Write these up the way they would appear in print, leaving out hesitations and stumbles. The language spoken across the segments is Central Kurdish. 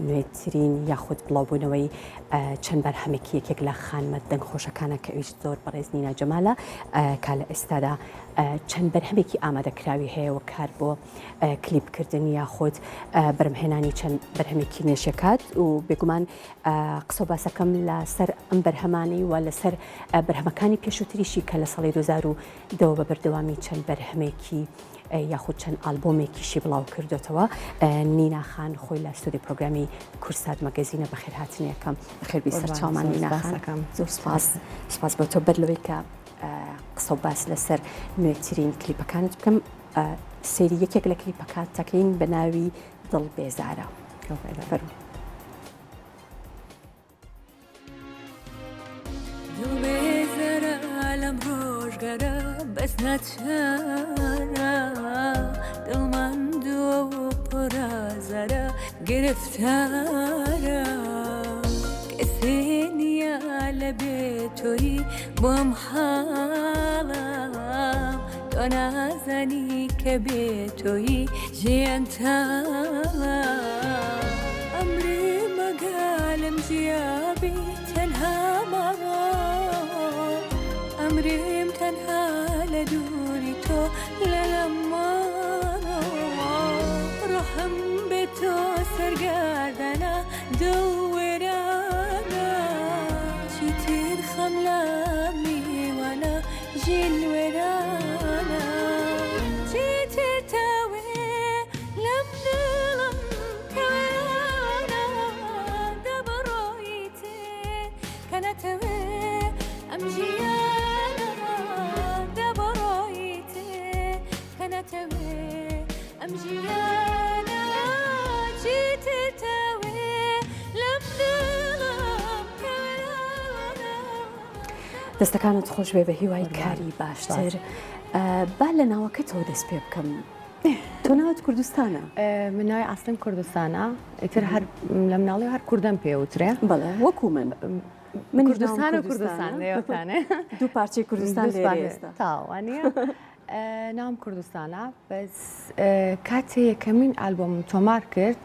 نوێترین یاخود بڵاوبوونەوەی چەند بەرهەمێکی یەکێک لە خانمە دەنگخۆشەکانە کە ئەویش زۆر بەڕێز نینا جەمالە کە لە ئێستادا چەند بەرهەمێکی ئامادەکراوی هەیە و کار بۆ کلیپکردن یاخود بەرهەمهێنانی چەند بەرهەمێکی نوێشەکات و بێگومان قسە و باسەکەم لەسەر ئەم بەرهەمانەی و لەسەر بەرهەمەکانی پێشووتریشی کە لە ساڵی 2010 بە بەردەوامی چەند بەرهەمێکی یاخود چەند ئالبۆمێکیشی بڵاو کردوێتەوە نینا خان خۆی لە ستۆدیۆی پرۆگرامی کورسات مەگەزینە بەخێرهاتنیەکەم بەخێربێی سەرچاومان نینا خان زۆر سپاس سپاس بۆ تۆ بەر لەوەی کە قسە و باس لەسەر نوێترین کلیپەکانت بکەم سەیری یەکێک لە کلیپەکان تەکەین بە ناوی دڵ بێزارە فەرموو. دڵ بێزارە لەم ڕۆژگارە بەس ناچارە دڵ ماندووە و پڕازارە گرفتارە کەسێ نییە لە بێ تۆی بۆم حاڵە تۆ نازانی کە بێ تۆی ژیان تاڵە ئەمرێ مەگالم جیابی تەنها ماوە ئەمرێم تەنها لە دووری تۆ لە لەماوە ڕۆحم بێ تۆ سەرگەردانە دڵ وێرانە چیتر خەم لە میوانە ژین وێرانە چیتر تاوێ لەم دڵم کە وێرانە دەبڕۆیتێ کە نەتەوێ ئەم ژیانە دەبڕۆیتێ کە نەتەوێ ئەم ژیانە چیتر تاوێ لەم دڵم کە وێرانە. دەستەکانت خۆش بێ بە هیوای کاری باشتر با لە ناوەکەتەوە دەست پێ بکەم تۆ ناوت کوردستانە؟ من ناوی ئەسڵم کوردستانە ئیتر هەر لە مناڵی هەر کوردەم پێوترێ بەڵێ وەکو من من کوردستان و کوردستان لێوتانێ دوو پارچەی کوردستان تاوانە ناوم کوردستانە بەس کاتێ یەکەمین ئالبۆمم تۆمار کرد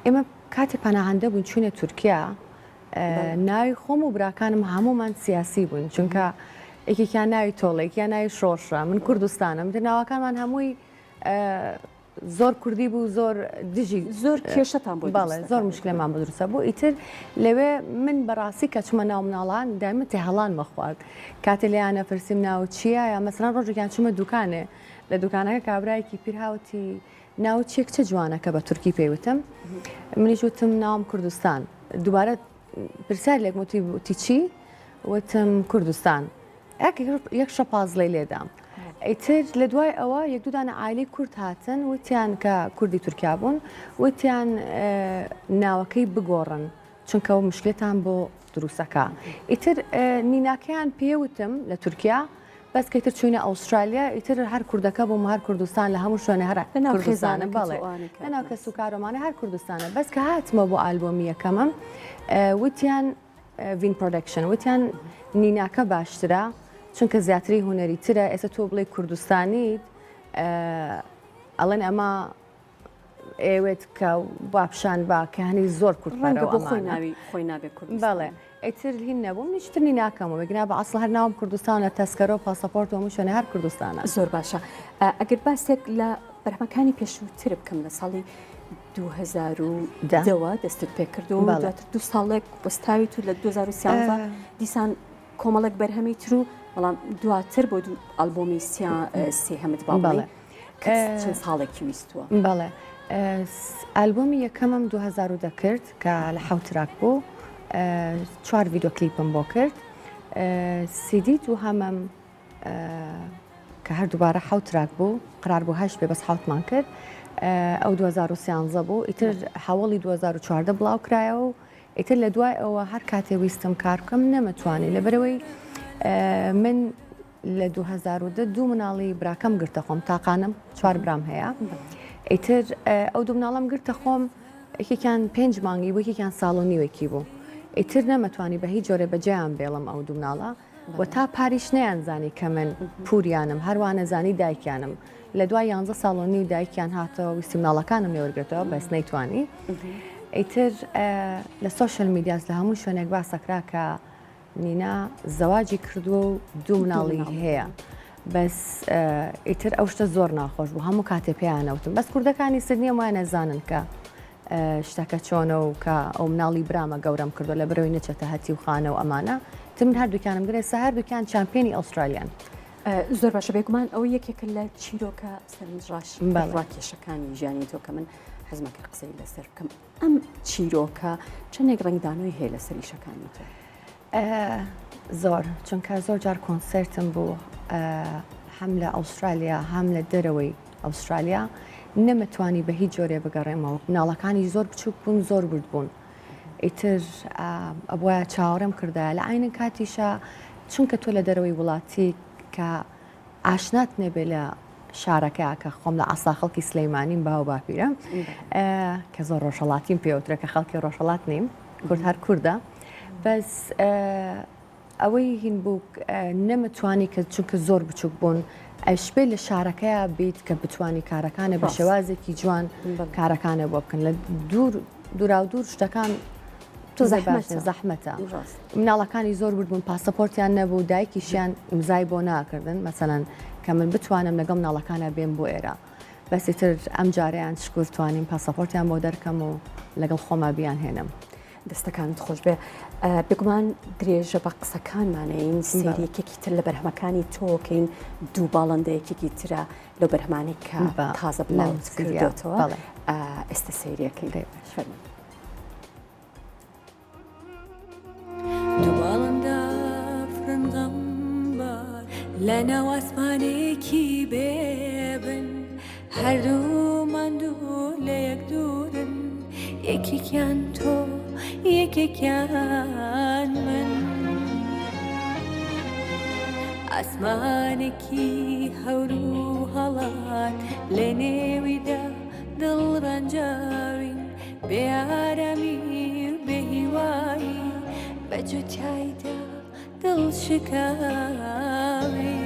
ئێمە کاتێ پەناهەندە بوون چوینە تورکیا ناوی خۆم و براکانم هەموومان سیاسی بووین چونکە یەکێکیان ناوی تۆڵێکیان ناوی شۆڕشە من کوردستانم تر ناوەکانمان هەمووی زۆر کوردی بوو زۆر دژی زۆر کێشەتان بۆ بەڵێ زۆر مشکلەمان بۆ دروستە بوو ئیتر لەوێ من بەڕاستی کە چمە ناو مناڵان دایمە تێهەڵان مەخوارد کاتێ لێیانە پرسیم ناو چییە یا مەسەلەن ڕۆژێکیان چوومە دوکانێ لە دوکانەکە کابرایەکی پیر هاوتی ناوت چیە کچە جوانەکە بە تورکی پێی وتم منیش وتم ناوم کوردستان دووبارە پرسیار لێکم وتی وتی چی وتم کوردستان یەک شەپازڵەی لێدام ئیتر لە دوای ئەوە یەک دوودانە عایلەی کورد هاتن وتیان کە کوردی تورکیا بوون وتیان ناوەکەی بگۆڕن چونکە ئەو مشکلەتان بۆ دروستەکە ئیتر نیناکەیان پێوتم لە تورکیا بەس کە ئیتر چوینە ئەوسترالیا ئیتر هەر کوردەکە بووم هەر کوردستان لە هەموو شوێنێ هەر لەناو کوردستانە خێزانەکەت بەڵێ و ئەوانەی لەناو کەس و کارۆمانە هەر کوردستانە بەس کە هاتمەوە بۆ ئالبۆمی یەکەمم وتیان ڤین پرۆدەکشن وتیان نیناکە باشترە چونکە زیاتری هونەری ترە ئێستا تۆ بڵێ کوردستانیت ئەڵێن ئەمە ئێوێت کە وا پیشان با کە هەنی زۆر کورت ڕەنگە پەرەوە بۆ خۆی ئەمانە. ناوی خۆی نابێ کوردستان. بەڵێ ئیتر هین نەبووم هیچ ترنی ناکەمەوە گنا بە ئەسڵ هەر ناوم کوردستانە تەسکەرە و پاسەپۆرت و هەموو شوێنێ هەر کوردستانە. زۆر باشە ئەگەر باسێک لە بەرهەمەکانی پێشووتر بکەم لە ساڵی 2010 ەوە دەستت پێکرد و بەڵێ. دواتر دوو ساڵێک وەستاویت و لە 2013 دیسان کۆمەڵێک بەرهەمی تر و بەڵام دواتر بۆ دوو ئەلبۆمی سێهەمت با بڵێین بەڵێ. چەند ساڵێکی ویستووە؟ بەڵێ ئەلبۆمی یەکەمم 2010 کرد کە لە حەوت track بوو چوار ڤیدۆ کلیپم بۆ کرد سیدی دووهەمم کە هەر دووبارە حەوت track بوو قرار بوو هەشت بێ بەس حەوتمان کرد ئەو 2013 بوو ئیتر حەوەڵی 2014 بڵاو کرایەوە و ئیتر لە دوای ئەوە هەر کاتێ ویستم کار بکەم نەمەتوانی لەبەرەوەی من لە 2010 دوو مناڵی براکەم گرتە خۆم تاقانم چوار برام هەیە ئیتر ئەو دوو مناڵم گرتە خۆم یەکێکیان پێنج مانگی بوو یەکێکیان ساڵ و نیوێکی بوو ئیتر نەمەتوانی بە هیچ جۆرێ بەجێیان بێڵم ئەو دوو مناڵە و تا پاریش نەیانزانی کە من پوریانم هەروانەزانی دایکیانم لە دوای یانزە ساڵ و نیو دایکیان هاتەوە ویستی مناڵەکانم لێ وەرگرتەوە بەس نەیتوانی. ئیتر لە social medias لە هەموو شوێنێک باسەکرا کە نینا زەواجی کردووە و دوو مناڵی هەیە بەس ئیتر ئەو شتە زۆر ناخۆش بوو هەموو کاتێ پێیانەوتم بەس کوردەکانی سدنیە وایان نەزانن کە شتەکە چۆنە و کە ئەو مناڵی برامە گەورەم کردو لە برەوەی نەچێتە هەتی و خانە و ئەمانە تر من هەردووکیانم گرێ سە هەردووکیان champion ی ئوسترالیان. زۆر باشە بێگومان ئەوە یەکێکە لە چیرۆکە سەرنجڕاش ڕاکێشەکانی ژیانی تۆ کە من حەزمە کرد قسەی لەسەر بکەم ئەم چیرۆکە چەندێک ڕەنگدانەوەی هەیە لەسەر ئیشەکانی تۆ؟ زۆر چونکە زۆر جار کۆنسێرتم بوو هەم لە ئوسترالیا هەم لە دەرەوەی ئوسترالیا نەمەتوانی بە هیچ جۆرێ بگەڕێمەوە مناڵەکانی زۆر بچووک بوون زۆر ورد بوون ئیتر ئەبواە چاوەڕێم کردایە لە عینن کاتیشە چونکە تۆ لە دەرەوەی وڵاتی کە ئاشنات نەبێ لە شارەکە کە خۆم لە عەسا خەڵکی سلەیمانیم باو باپیرم کە زۆر ڕۆژهەڵاتیم پێوترە کە خەڵکی ڕۆژهەڵات نیم کورد هەر کوردە بەس ئەوەی هین بوو نەمتوانی کە چونکە زۆر بچوک بوون ئەشبێ لە شارەکەیا بیت کە بتانی کارەکانە بە شێوازێکی جوان کارەکانە بۆ بکەن لە دوور دوراودوور شتەکان تۆزێ باش نیە زەحمەتە مناڵەکانی زۆر ورد بوون پاسەپۆرتیان نەبوو دایکیشیان ئیمزای بۆ ناکردن مەسەلەن کە من بتوانم لەگەڵ مناڵەکانە بێم بۆ ئێرە بەس ئیتر ئەم جارەیان شکور توانیم پاسەپۆرتیان بۆ دەرکەم و لەگەڵ خۆما بیان هێنم. دەستەکانت خۆش بێ بێگومان درێژە بە قسەکانمانەین سەیری یەکێکی تر لە بەرهەمەکانی تۆکەین دوو باڵندە یەکێکی ترە لەو بەرهەمانەی کە تازە بڵاوت کردۆتەوە ئێستا سەیریەکەین فەرموو. لەناو ئاسمانێکی بێبن هەردوو ماندوو لە یەک دوورن یەکێکیان تۆ یەکێکیان من ئاسمانێکی هەور و هەڵات لە نێویدا دڵ ڕەنجاوین بێ ئارامی و بێ هیوایی بە جوتایدا دڵ شکاوی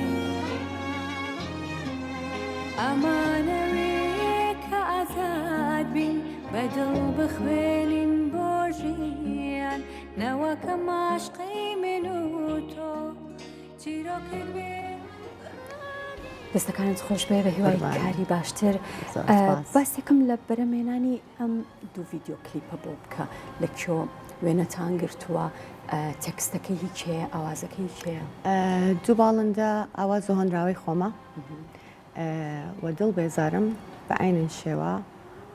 ئەمانەوێ کە ئازاد بین بە دڵ بخوێنین بۆ ژیان نەوەکە ماشقی من و تۆ چیرۆکێک بێ دەستەکانت خۆش بێ بە هیوای کاری باشتر باسێکم لە بەرەمێنانی ئەم دوو ڤیددیو کلیپە بۆ بکە لە کۆ وێنەتان گرتووە تێکستەکەی هی کێیە ئاوازەکەی هی کێیە؟ دوو باڵندە ئاواز و هۆنراوەی خۆمە و دڵ بێزارم بە عەینن شێوە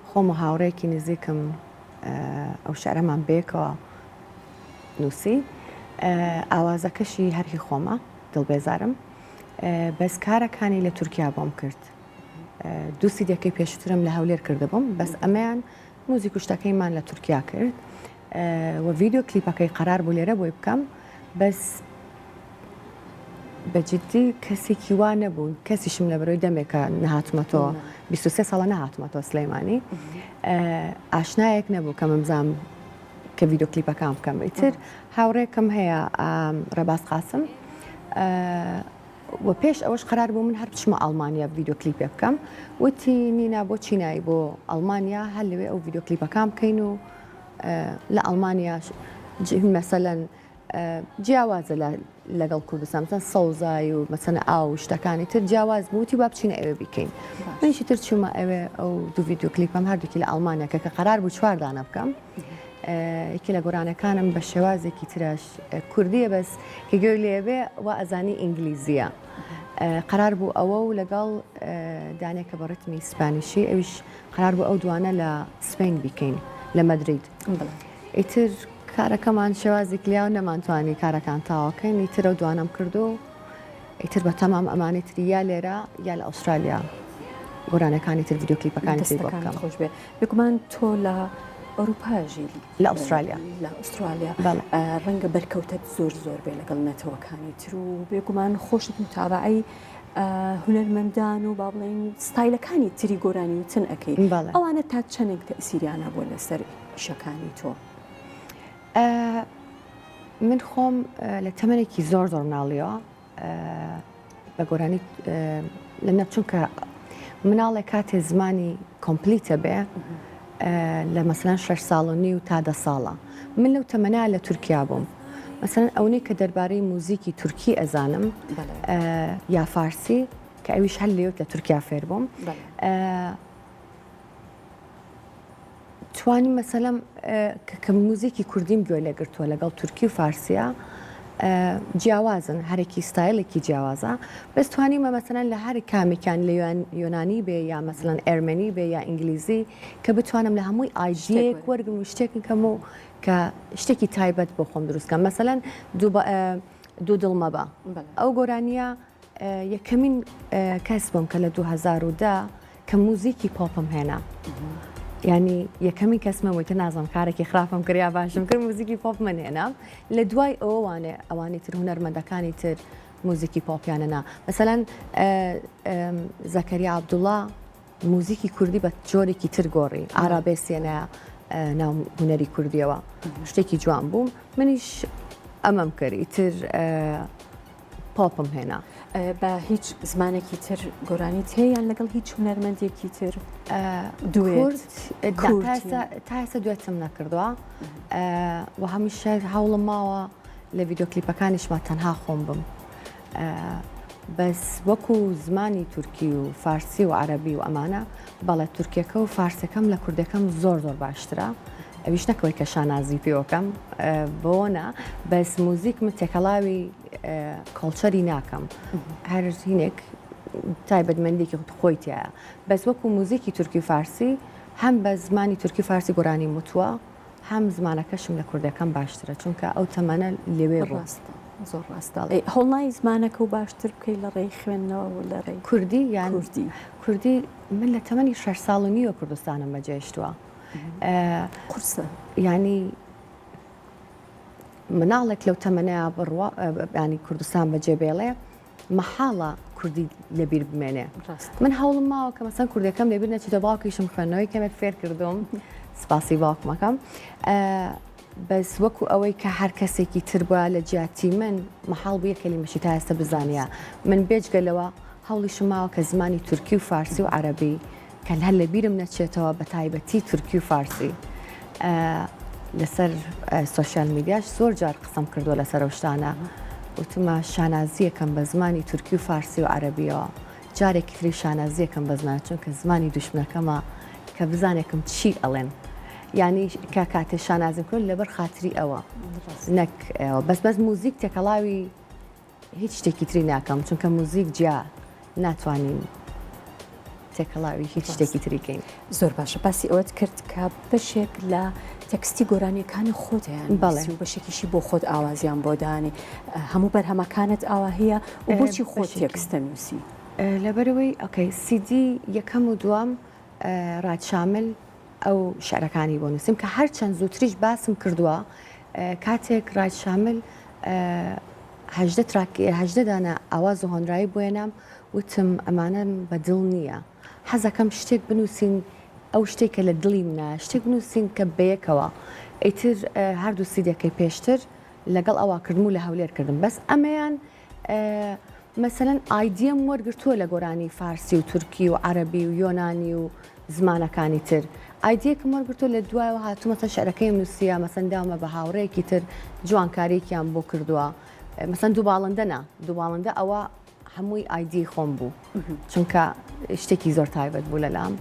خۆم و هاوڕێیەکی نزیکم ئەو شعرەمان بەیەکەوە نووسی ئاوازەکەشی هەر هی خۆمە دڵ بێزارم بەس کارەکانی لە تورکیا بۆم کرد دوو سیدیەکەی پێشترم لە هەولێر کردبووم بەس ئەمەیان موزیک و شتەکەیمان لە تورکیا کرد و ڤیدیۆ کلیپەکەی قەرار بوو لێرە بۆی بکەم بەس بە جدی کەسێکی وا نەبوو کەسیشم لە بەرەوەی دەمێکە نەهاتمەتەوە 23 ساڵە نەهاتمەتەوە سلەیمانی ئاشنایەک نەبوو کە ممزام کە ڤیدیۆ کلیپەکان بکەم ئیتر هاوڕێکم هەیە ڕێباز قاسم وە پێش ئەوەش قەرار بوو من هەر بچمە ئەڵمانیا ڤیدیۆ کلیپێ بکەم وتی نینا بۆچی نای بۆ ئەڵمانیا هەر لەوێ ئەو ڤیدیۆ کلیپەکان بکەین و لە ئەڵمانیاش مەسەلەن جیاوازە لەگەڵ کوردستان مثلا سەوزای و مەسەنە ئاو و شتەکانی تر جیاواز بوو وتی با بچینە ئەوێ بیکەین منیشی تر چوومە ئەوێ ئەو دوو ڤیدیۆ کلیپەم هەردووکی لە ئەڵمانیا کە کە قەرار بوو چوار دانە بکەم یەکێ لە گۆرانەکانم بە شێوازێکی ترش کوردیە بەس کە گوێی لێ بێ وا ئەزانی ئینگلیزیە قەرار بوو ئەوە و لەگەڵ دانێکە بە ڕتمی سپانیشی ئەویش قەرار بوو ئەو دوانە لە سپین بیکەین لە مەدرید ئیتر کارەکەمان شێوازێک لیا و نەمانتوانی کارەکان تاوەکەین ئیتر ئەو دوانەم کردو ئیتر بە تەمام ئەمانی تری یا لێرە یا لە ئوسترالیا گۆرانەکانی تر ڤیدیۆ کلیپەکانی تری بۆ بکەم. خۆش بێ بێگومان تۆ لە ئەوروپا ژیری لە ئوسترالیا لە ئوسترالیا ڕەنگە بەرکەوتەت زۆر زۆر بێ لەگەڵ نەتەوەکانی تر و بێگومان خۆشت متابعەی هونەرمەندان و با بڵێین ستایلەکانی تری گۆرانی وتن ئەەکەی ئەوانە تا چەندێک تەئسیریانە بووە لەسەر ئیشەکانی تۆ؟ من خۆم لە تەمەنێکی زۆر زۆر مناڵیەوە بە گۆرانی لە نە چونکە مناڵێک کاتێ زمانی complete ە بێ. لە مەسەلەن شەش ساڵ و نیو تا دە ساڵە من لەو تەمەنە لە تورکیا بووم مەسەلەن ئەونەی کە دەربارەی موزیکی تورکی ئەزانم یا فارسی کە ئەویش هەر لێوت لە تورکیا فێر بووم توانیم مەسەلەم کە موزیکی کوردیم گوێ لێگرتووە لەگەڵ تورکی و فارسیە جیاوازن هەرێکی ستایلێکی جیاوازە بەس توانیمە مەسەلەن لە هەر کامێکیان لە یۆنانی بێ یا مەسەلەن ئەرمەنی بێ یا ئینگلیزی کە بتوانم لە هەمووی ئایدیەک وەرگم و شتێکم کەم و کە شتێکی تایبەت بۆ خۆم دروست کەم مەسەلەن دوو دڵ مەبە ئەو گۆرانیە یەکەمین کەس بووم کە لە 2010 کە موزیکی پۆپم هێنا ینی یەکەمین کەسمە وتە نازم کارێکی خراپم کرد یا باشم کرد موزیکی پۆپ من هێنا لە دوای ئەوانێ ئەوانی تر هونەرمەندەکانی تر موزیکی پۆپیانە نا مەسەلەن زەکەریا عەبدوڵا موزیکی کوردی بە جۆرێکی تر گۆڕی ئارابێسیەنە ناو هونەری کوردیەوە شتێکی جوان بوو منیش ئەمەم کرد ئیتر پۆپم هێنا. بە هیچ زمانێکی تر گۆرانیت هەیە یان لەگەڵ هیچ هونەرمەندێکی تر دوێت؟ تا ئێستا دوێتم نەکردووە و هەمیشە هەوڵم ماوە لە ڤیدیۆ کلیپەکانیشما تەنها خۆم بم بەس وەکو زمانی تورکی و فارسی و عەرەبی و ئەمانە بەڵێ تورکیەکە و فارسەکەم لە کوردەکەم زۆر زۆر باشترە ئەویش نەکەوەی کە شانازی پێوەکەم بۆ نا بەس موزیک من تێکەڵاوی culture ی ناکەم هەر هینێک تایبەتمەندێکی خۆی تایە بەس وەکو موزیکی تورکی و فارسی هەم بە زمانی تورکی فارسی گۆرانی وتووە هەم زمانەکەشم لە کوردەکەم باشترە چونکە ئەو تەمەنە لەوێ بوو. ڕاستە زۆر ڕاستە. ئەی هەوڵنای زمانەکە و باشتر بکەی لە ڕێی خوێندنەوە و لە ڕێی کوردی یان کوردی؟ کوردی من لە تەمەنی شەش ساڵ و نیوە کوردستانم بەجێهێشتووە. قورسە. یانی مناڵێک لەو تەمەنەیا بڕوا ینی کوردستان بەجێ بێڵێ مەحاڵە کوردی لەبیر بمێنێ من هەوڵم ماوە کە مەسەن کوردەکەم لەبیر نەچێتەوە باوکیشم خوێندنەوەی کەمێک فێر کردوم سپاسی باوکمەکەم بەس وەکو ئەوەی کە هەر کەسێکی تر بووە لە جیاتی من مەحاڵ بووە کەلیمەشی تا ئێستا بزانیا من بێجگە لەوە هەوڵیشم ماوە کە زمانی تورکی و فارسی و عەرەبی کە هەر لەبیرم نەچێتەوە بە تایبەتی تورکی و فارسی لەسەر سۆشیال میدیاش زۆر جار قسەم کردووە لەسەر ئەو شتانە وتمە شانازیەکەم بە زمانی تورکی و فارسی و عەرەبیەوە جارێکی تری شانازیەکەم بە زمان چونکە زمانی دوشمنەکەمە کە بزانێکم چی ئەڵێن یعنی کە کاتێ شانازیم کرد لەبەر خاتری ئەوە نەک بەس بەس موزیک تێکەڵاوی هیچ شتێکی تری ناکەم چونکە موزیک جیا ناتوانین تێکەڵاوی هیچ شتێکی تری کەین. زۆر باشە باسی ئەوەت کرد کە بەشێک لە تێکستی گۆرانیەکانی خۆت هەیان نووسی و بەشێکیشی بۆ خۆت ئاوازیان بۆ دانی هەموو بەرهەمەکانت ئاواهیە و بۆچی خۆت تێکستە نووسی؟ لەبەرئەوەی okay سیدی یەکەم و دووەم ڕاد شامل ئەو شعرەکانی بۆ نووسیم کە هەرچەند زووتریش باسم کردووە کاتێک ڕاید شامل 18 track 18 دانە ئاواز و هۆنرایی بۆ هێنام وتم ئەمانەم بە دڵ نییە حەزەکەم شتێک بنووسین ئەو شتێک کە لە دڵی منە شتێک بنووسین کە بەیەکەوە ئیتر هەردوو سیدەکەی پێشتر لەگەڵ ئەوە کردم و لە هەولێر کردم بەس ئەمەیان مەسەلەن ئایدیەم وەرگرتووە لە گۆرانی فارسی و تورکی و عەرەبی و یۆنانی و زمانەکانی تر ئایدیەکم وەرگرتووە لە دوایەوە هاتوومەتە شعرەکەیم نووسیە مەسەن داومە بە هاوڕێیەکی تر جوانکاریەکیان بۆ کردووە مەسەن دوو باڵندە نا دوو باڵندە ئەوە هەمووی ئایدی خۆم بوو چونکە شتێکی زۆر تایبەت بوو لەلام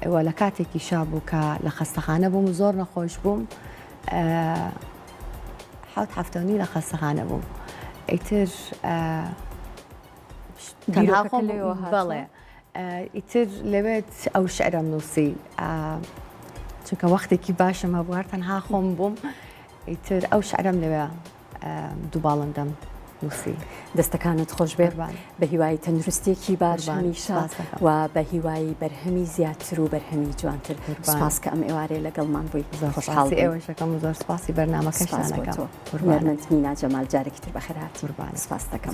و لە کاتێکی شا بوو کە لە خەستەخانە بووم زۆر نەخۆش بووم حەوت هەفتە و نیو لە خەستەخانە بووم ئیتر تەنها خۆم بەڵێ ئیتر لەوێت ئەو شعرم نووسی چونکە وەختێکی باشم هەبوو هەر تەنها خۆم بووم ئیتر ئەو شعرم لەوێ دوو باڵندەم نووسی. دەستەکانت خۆش بێت بە هیوای تەندروستیەکی باش هەمیشە و بە هیوای بەرهەمی زیاتر و بەرهەمی جوانتر سپاس کە ئەم ئێوارەیە لەگەڵمان بووی زۆر خۆشحاڵ ئێوەشەکەم و زۆر سپاسی بەرنامەکەشتان ئەکەم. قوربانت مینا جەمال جارێکی تر بەخێرهاتی سپاست دەکەم.